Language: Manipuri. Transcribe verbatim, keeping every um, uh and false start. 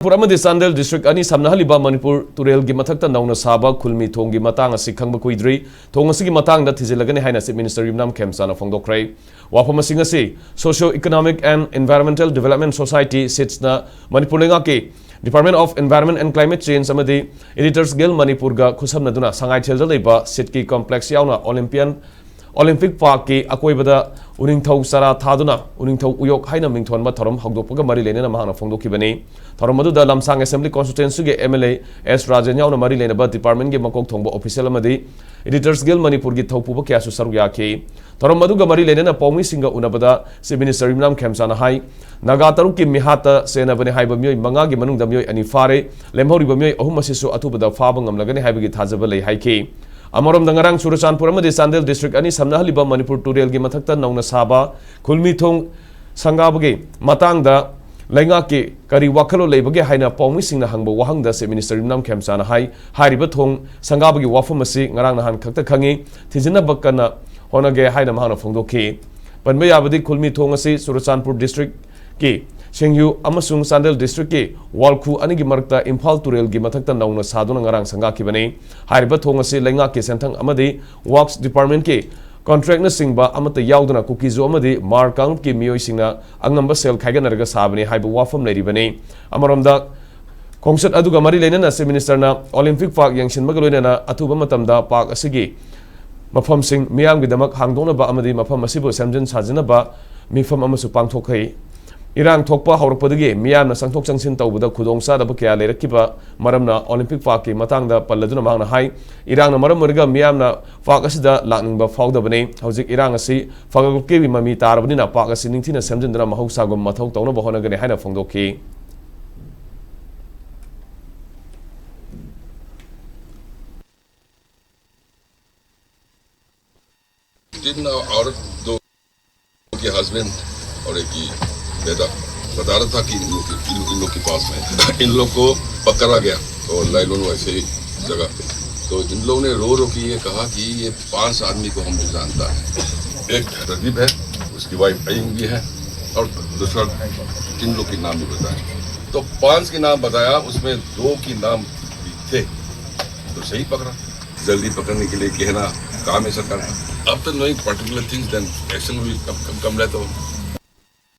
ꯃꯅꯤꯄꯨꯔ ꯑꯃꯗꯤ ꯆꯥꯟꯗꯦꯜ ꯗꯤꯁꯇ꯭ꯔꯤꯛ ꯑꯅꯤ ꯁꯝꯅꯍꯜꯂꯤꯕ ꯃꯅꯤꯄꯨꯔ ꯇꯨꯔꯦꯜꯒꯤ ꯃꯊꯛꯇ ꯅꯧꯅ ꯁꯥꯕ ꯈꯨꯜꯃꯤ ꯊꯣꯡꯒꯤ ꯃꯇꯥꯡ ꯑꯁꯤ ꯈꯪꯕ ꯀꯨꯏꯗ꯭ꯔꯤ꯫ ꯊꯣꯡ ꯑꯁꯤꯒꯤ ꯃꯇꯥꯡꯗ ꯊꯤꯖꯤꯜꯂꯒꯅꯤ ꯍꯥꯏꯅ ꯆꯤꯐ ꯃꯤꯅꯤꯁꯇꯔ ꯌꯨꯝꯅꯥꯝ ꯈꯦꯝꯆꯥꯅ ꯐꯣꯡꯗꯣꯛꯈ꯭ꯔꯦ꯫ ꯋꯥꯐꯝ ꯑꯁꯤ ꯉꯁꯤ Socio Economic and Environmental Development Society, ꯁꯤꯗꯁꯅ Manipur ꯂꯩꯉꯥꯛꯀꯤ Department of Environment and Climate Change ꯑꯃꯗꯤ Editors Guild ꯃꯅꯤꯄꯨꯔꯒ ꯈꯨꯠꯁꯝꯅꯗꯨꯅ ꯁꯉꯥꯏꯊꯦꯜꯗ ꯂꯩꯕ ꯁꯤꯗꯀꯤ ꯀꯣꯝꯄ꯭ꯂꯦꯛꯁ ꯌꯥꯎꯅ ꯑꯣꯂꯤꯝꯄꯤꯌꯟ ꯑꯣꯂꯤꯝꯄꯤꯛ ꯄꯥꯔꯛꯀꯤ ꯑꯀꯣꯏꯕꯗ ꯎꯅꯤꯡꯊꯧ ꯆꯔꯥ ꯊꯥꯗꯨꯅ ꯎꯅꯤꯡꯊꯧ ꯎꯌꯣꯛ ꯍꯥꯏꯅ ꯃꯤꯡꯊꯣꯟꯕ ꯊꯧꯔꯝ ꯍꯧꯗꯣꯛꯄꯒ ꯃꯔꯤ ꯂꯩꯅꯅ ꯃꯍꯥꯛꯅ ꯐꯣꯡꯗꯣꯛꯈꯤꯕꯅꯤ꯫ ꯊꯧꯔꯝ ꯑꯗꯨꯗ ꯂꯝꯁꯥꯡ ꯑꯦꯁꯦꯝꯕ꯭ꯂꯤ ꯀꯣꯟꯁꯇꯤꯇ꯭ꯋꯦꯟꯁꯤꯒꯤ M L A S Rajen ꯌꯥꯎꯅ ꯃꯔꯤ ꯂꯩꯅꯕ ꯗꯤꯄꯥꯔꯠꯃꯦꯟꯒꯤ ꯃꯀꯣꯛ ꯊꯣꯡꯕ ꯑꯣꯐꯤꯁꯤꯌꯦꯜ ꯑꯃꯗꯤ ꯏꯗꯤꯇꯔꯁ ꯒꯤꯜ ꯃꯅꯤꯄꯨꯔꯒꯤ ꯊꯧꯄꯨꯕ ꯀꯌꯥꯁꯨ ꯁꯔꯨꯛ ꯌꯥꯈꯤ꯫ ꯊꯧꯔꯝ ꯑꯗꯨꯒ ꯃꯔꯤ ꯂꯩꯅꯅ ꯄꯥꯎꯃꯤꯁꯤꯡꯒ ꯎꯅꯕꯗ ꯆꯤꯐ ꯃꯤꯅꯤꯁꯇꯔ ꯌꯨꯝꯅꯥꯝ ꯈꯦꯝꯆꯥꯅ ꯍꯥꯏ, ꯅꯥꯒꯥ ꯇꯔꯨꯛꯀꯤ ꯃꯤꯍꯥꯠꯇ ꯆꯦꯟꯅꯕꯅꯤ ꯍꯥꯏꯕ ꯃꯤꯑꯣꯏ ꯃꯉꯥꯒꯤ ꯃꯅꯨꯡꯗ ꯃꯤꯑꯣꯏ ꯑꯅꯤ ꯐꯥꯔꯦ꯫ ꯂꯦꯝꯍꯧꯔꯤꯕ ꯃꯤꯑꯣꯏ ꯑꯍꯨꯝ ꯑꯁꯤꯁꯨ ꯑꯊꯨꯕꯗ ꯐꯥꯕ ꯉꯝꯂꯒꯅꯤ ꯍꯥꯏꯕꯒꯤ ꯊꯥꯖꯕ ꯂꯩ ꯍꯥꯏꯈꯤ꯫ ꯑꯃꯔꯣꯝꯗ ꯉꯔꯥꯡ ꯆꯨꯔꯆꯥꯟꯄꯨꯔ ꯑꯃꯗꯤ ꯆꯥꯟꯗꯦꯜ ꯗꯤꯁꯇ꯭ꯔꯤꯛ ꯑꯅꯤ ꯁꯝꯅꯍꯜꯂꯤꯕ ꯃꯅꯤꯄꯨꯔ ꯇꯨꯔꯦꯜꯒꯤ ꯃꯊꯛꯇ ꯅꯧꯅ ꯁꯥꯕ ꯈꯨꯜꯃꯤ ꯊꯣꯡ ꯁꯪꯒꯥꯕꯒꯤ ꯃꯇꯥꯡꯗ ꯂꯩꯉꯥꯛꯀꯤ ꯀꯔꯤ ꯋꯥꯈꯜꯂꯣꯟ ꯂꯩꯕꯒꯦ ꯍꯥꯏꯅ ꯄꯥꯎꯃꯤꯁꯤꯡꯅ ꯍꯪꯕ ꯋꯥꯍꯪꯗ ꯆꯤꯐ ꯃꯤꯅꯤꯁꯇꯔ ꯌꯨꯝꯅꯥꯝ ꯈꯦꯝꯆꯥꯅ ꯍꯥꯏ, ꯍꯥꯏꯔꯤꯕ ꯊꯣꯡ ꯁꯪꯒꯥꯕꯒꯤ ꯋꯥꯐꯝ ꯑꯁꯤ ꯉꯔꯥꯡ ꯅꯍꯥꯟ ꯈꯛꯇ ꯈꯪꯉꯤ, ꯊꯤꯖꯤꯟꯅꯕ ꯀꯟꯅ ꯍꯣꯠꯅꯒꯦ ꯍꯥꯏꯅ ꯃꯍꯥꯛꯅ ꯐꯣꯡꯗꯣꯛꯈꯤ꯫ ꯄꯟꯕ ꯌꯥꯕꯗꯤ ꯈꯨꯜꯃꯤ ꯊꯣꯡ ꯑꯁꯤ ꯆꯨꯔꯆꯥꯟꯄꯨꯔ ꯗꯤꯁꯇ꯭ꯔꯤꯛꯀꯤ ꯁꯦꯡꯌꯨ ꯑꯃꯁꯨꯡ ꯆꯥꯟꯗꯦꯜ ꯗꯤꯁꯇ꯭ꯔꯤꯛꯀꯤ ꯋꯥꯜꯈꯨ ꯑꯅꯤꯒꯤ ꯃꯔꯛꯇ ꯏꯝꯐꯥꯜ ꯇꯨꯔꯦꯜꯒꯤ ꯃꯊꯛꯇ ꯅꯧꯅ ꯁꯥꯗꯨꯅ ꯉꯔꯥꯡ ꯁꯪꯒꯥꯈꯤꯕꯅꯤ꯫ ꯍꯥꯏꯔꯤꯕ ꯊꯣꯡ ꯑꯁꯤ ꯂꯩꯉꯥꯛꯀꯤ ꯁꯦꯟꯊꯪ ꯑꯃꯗꯤ ꯋꯥꯔꯛꯁ ꯗꯤꯄꯥꯔꯠꯃꯦꯟꯠꯀꯤ ꯀꯣꯟꯇ꯭ꯔꯦꯛꯅꯆꯤꯡꯕ ꯑꯃꯠꯇ ꯌꯥꯎꯗꯅ ꯀꯨꯀꯤ ꯖꯨ ꯑꯃꯗꯤ ꯃꯥꯔ ꯀꯥꯡꯂꯨꯞꯀꯤ ꯃꯤꯑꯣꯏꯁꯤꯡꯅ ꯑꯉꯝꯕ ꯁꯦꯜ ꯈꯥꯏꯒꯠꯅꯔꯒ ꯁꯥꯕꯅꯤ ꯍꯥꯏꯕ ꯋꯥꯐꯝ ꯂꯩꯔꯤꯕꯅꯤ꯫ ꯑꯃꯔꯣꯝꯗ, ꯈꯣꯡꯆꯠ ꯑꯗꯨꯒ ꯃꯔꯤ ꯂꯩꯅꯅ ꯆꯤꯐ ꯃꯤꯅꯤꯁꯇꯔꯅ ꯑꯣꯂꯤꯝꯄꯤꯛ ꯄꯥꯔꯛ ꯌꯦꯡꯁꯤꯟꯕꯒ ꯂꯣꯏꯅꯅ ꯑꯊꯨꯕ ꯃꯇꯝꯗ ꯄꯥꯔꯛ ꯑꯁꯤꯒꯤ ꯃꯐꯝꯁꯤꯡ ꯃꯤꯌꯥꯝꯒꯤꯗꯃꯛ ꯍꯥꯡꯗꯣꯛꯅꯕ ꯑꯃꯗꯤ ꯃꯐꯝ ꯑꯁꯤꯕꯨ ꯁꯦꯝꯖꯤꯟ ꯁꯥꯖꯤꯟꯅꯕ ꯃꯤꯐꯝ ꯑꯃꯁꯨ ꯄꯥꯡꯊꯣꯛꯈꯤ꯫ ꯏꯔꯥꯡ ꯊꯣꯛꯄ ꯍꯧꯔꯛꯄꯗꯒꯤ ꯃꯤꯌꯥꯝꯅ ꯆꯪꯊꯣꯛ ꯆꯪꯁꯤꯟ ꯇꯧꯕꯗ ꯈꯨꯗꯣꯡꯆꯥꯗꯕ ꯀꯌꯥ ꯂꯩꯔꯛꯈꯤꯕ ꯃꯔꯝꯅ ꯑꯣꯂꯤꯝꯄꯤꯛ ꯄꯥꯔꯛꯀꯤ ꯃꯇꯥꯡꯗ ꯄꯜꯂꯗꯨꯅ ꯃꯍꯥꯛꯅ ꯍꯥꯏ, ꯏꯔꯥꯡꯅ ꯃꯔꯝ ꯑꯣꯏꯔꯒ ꯃꯤꯌꯥꯝꯅ ꯄꯥꯔꯛ ꯑꯁꯤꯗ ꯂꯥꯛꯅꯤꯡꯕ ꯐꯥꯎꯗꯕꯅꯤ꯫ ꯍꯧꯖꯤꯛ ꯏꯔꯥꯡ ꯑꯁꯤ ꯐꯒꯠꯂꯛꯄꯒꯤ ꯃꯃꯤ ꯇꯥꯔꯕꯅꯤꯅ ꯄꯥꯔꯛ ꯑꯁꯤ ꯅꯤꯡꯊꯤꯅ ꯁꯦꯝꯖꯤꯟꯗꯨꯅ ꯃꯍꯧꯁꯥꯒꯨꯝ ꯃꯊꯧ ꯇꯧꯅꯕ ꯍꯣꯠꯅꯒꯅꯤ ꯍꯥꯏꯅ ꯐꯣꯡꯗꯣꯛꯈꯤ꯫ तीन औरत, दो के हस्बैंड और एक ही बेटा बता रहा था कि इन लोग के, इन, इन लोग के पास में इन लोग को पकड़ा गया और लाइलोन वैसे ही जगह पे। तो इन लोगों ने रो रो के ये कहा कि ये पांच आदमी को हम लोग जानता है। एक प्रदीप है, उसकी वाइफ अयंग भी है और दूसरा तीन लोग के नाम भी बताए। तो पांच के नाम बताया, उसमें दो की नाम भी थे, तो सही पकड़ा। जल्दी पकड़ने के लिए कहना काम है सरकार का। अब तो knowing particular things, then action will come, come, come रहता हो।